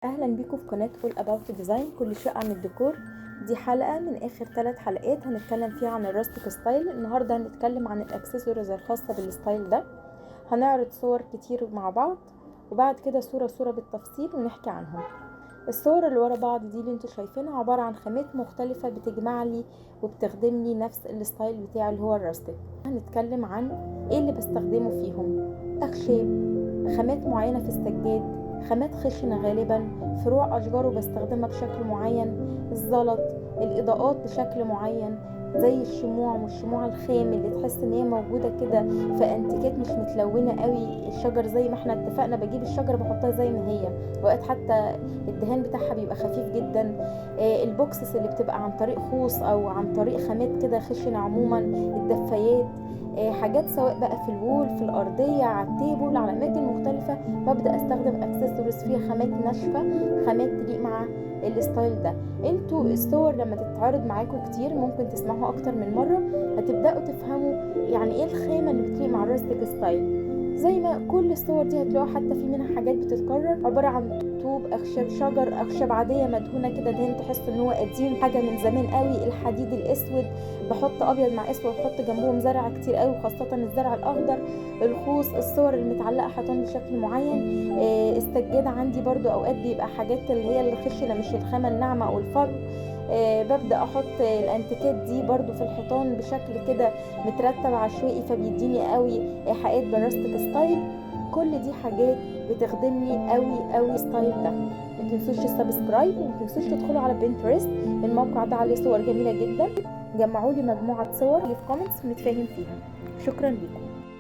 اهلا بيكم في قناة All About Design، كل شيء عن الديكور. دي حلقة من اخر 3 حلقات هنتكلم فيها عن ال rustic style. النهارده هنتكلم عن الاكسسوارز الخاصة بال style ده. هنعرض صور كتير مع بعض وبعد كده صوره صوره بالتفصيل ونحكي عنهم. الصور اللي ورا بعض دي اللي انتوا شايفينها عبارة عن خامات مختلفة بتجمع لي وبتخدم لي نفس ال style بتاع اللي هو ال rustic. هنتكلم عن ايه اللي بستخدمه فيهم: اخشاب، خامات معينة في السجاد، خامات خشنة غالبا، فروع أشجار وبستخدمها بشكل معين، الزلط، الإضاءات بشكل معين زي الشموع والشموع الخام اللي تحس ان هي موجودة كده في انتيكات مش متلونة قوي. الشجر زي ما احنا اتفقنا بجيب الشجرة بحطها زي ما هي، وقت حتى الدهان بتاعها بيبقى خفيف جدا. ال boxes اللي بتبقى عن طريق خوص او عن طريق خامات كده خشنة عموما، الدفايات، حاجات سواء بقى في ال wall، في الارضيه، على ال table، على اماكن مختلفة. ببدا استخدم اكسسوارز فيها خامات ناشفة، خامات تليق مع ال style ده. انتوا الصور لما تتعرض معاكم كتير ممكن تسمعوها اكتر من مرة، هتبداوا تفهموا يعني ايه الخامة اللي بتليق مع ال rustic style. زي ما كل الصور دي هتلاقوها حتى في منها حاجات بتتكرر، عبارة عن طوب، اخشاب شجر، اخشاب عادية مدهونه كده دهان تحس ان هو قديم، حاجة من زمان قوي. الحديد الاسود بحط ابيض مع اسود وبحط جنبهم زرع كتير قوي، وخاصة الزرع الاخضر، الخوص، الصور المتعلقة حيطان بشكل معين. السجادة عندي برضو اوقات بيبقى حاجات اللي هي الخشنة مش الخامة الناعمة او الفرو. ببدا احط الانتيكات دي برضو في الحيطان بشكل كده مترتب عشوائي، فبيديني قوي ايحاءات بال rustic style. كل دي حاجات بتخدمني قوي قوي style ده. ما تنسوش ال subscribe وما تنسوش تدخلوا على Pinterest، الموقع ده عليه صور جميلة جدا. جمعوا لي مجموعة صور في comments ونتفاهم فيها. شكرا لكم.